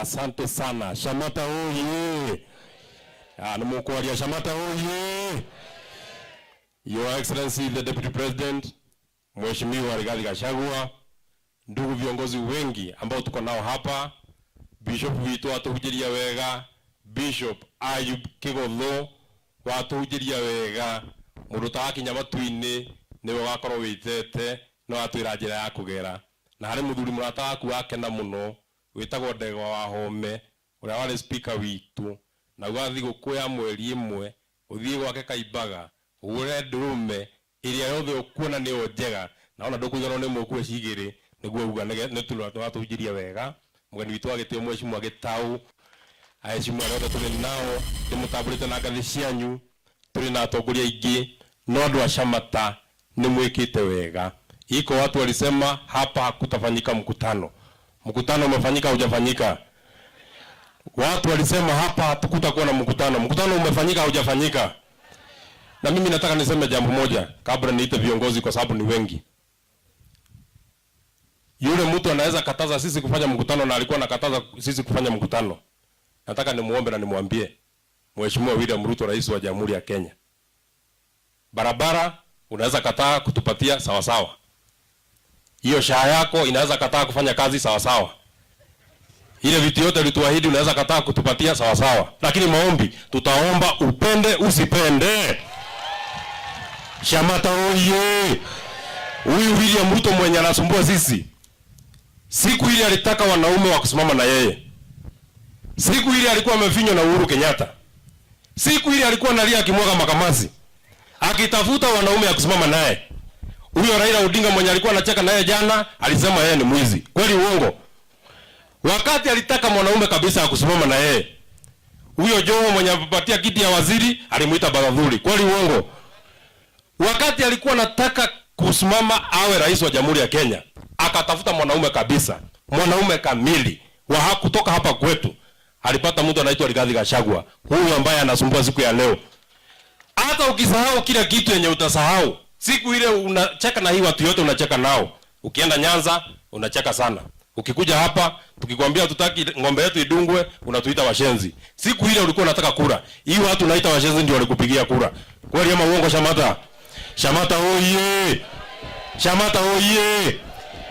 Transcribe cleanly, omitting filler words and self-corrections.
Asante sana. Shamata oye! Nĩ mũkwaria. Shamata oye! Your Excellency the Deputy President, Mheshimiwa Rigathi Gachagua, ndugu viongozi wengi ambao tuko nao hapa, Bishop witũ atuhunjĩria wega, Bishop Ayub Kigotho watuhunjĩria wega, mũndũ ũtarakinya matu-inĩ nĩwe ũgakorwo wĩtete no atwĩra njĩra ya kũgera. Na harĩ mũthuri mũrata waku wakena mũno wĩtagwo Ndegwa wa Home, ũrĩa warĩ speaker witũ, na uga thigũkũ ya mweri ĩmwe ũthiĩ gwake Kaimbaga ũgũre ndũrũme ĩrĩa yothe ũkuona nĩyo njega, na ona ndũkũiganwo nĩ ĩmwe ũkue cigĩrĩ, nĩguo uga nĩwatũhunjĩria wega. Mũgeni witũ wa gĩtĩo, Mheshimiwa Gĩtaũ, aheshimiwa arĩa othe tũrĩ nao, ndĩmũtambũrĩte na ngathĩ cianyu, tũrĩ na atongoria aingĩ, no andũ a Shamata nĩ mwĩkĩte wega. Iko watu walisema hapa hakutafanyika mkutano. Mkutano umefanyika, hujafanyika? Watu walisema hapa hatukutakuwa na mkutano. Mkutano umefanyika, hujafanyika? Na mimi nataka niseme jambo moja kabla niite viongozi, kwa sababu ni wengi. Yule mtu anaweza kataza sisi kufanya mkutano na alikuwa anakataza sisi kufanya mkutano. Nataka nimuombe na nimwambie Mheshimiwa William Ruto, Rais wa Jamhuri ya Kenya, barabara unaweza kataa kutupatia, sawa sawa. Hiyo SHA yako inaweza kataa kufanya kazi, sawa sawa. Ile vitu yote ulituahidi unaweza kataa kutupatia, sawa sawa. Lakini maombi tutaomba, upende usipende. Shamata oye! Huyu William Ruto mwenye anasumbua sisi, siku ile alitaka wanaume wa kusimama na yeye. Siku ile alikuwa amefinywa na Uhuru Kenyatta. Siku ile alikuwa analia akimwaga makamasi, akitafuta wanaume ya kusimama naye. Huyo Raila Odinga mwenye alikuwa anacheka naye jana alisema yeye ni mwizi. Kweli uongo? Wakati alitaka mwanaume kabisa ya kusimama na yeye, huyo Joho mwenye apatia kiti ya waziri alimuita baradhuli. Kweli uongo? Wakati alikuwa anataka kusimama awe rais wa Jamhuri ya Kenya, akatafuta mwanaume kabisa, mwanaume kamili wa kutoka hapa kwetu. Alipata mtu anaitwa Rigathi Gachagua, huyu ambaye anasumbua siku ya leo. Hata ukisahau kila kitu yenye utasahau, siku ile unacheka na hii watu yote unacheka nao. Ukienda Nyanza unacheka sana. Ukikuja hapa tukikwambia tutaki ng'ombe yetu idungwe, unatuita washenzi. Siku ile ulikuwa unataka kura, hii watu unaita washenzi ndio walikupigia kura. Kweli ama uongo, Shamata? Shamata oye! Shamata oye!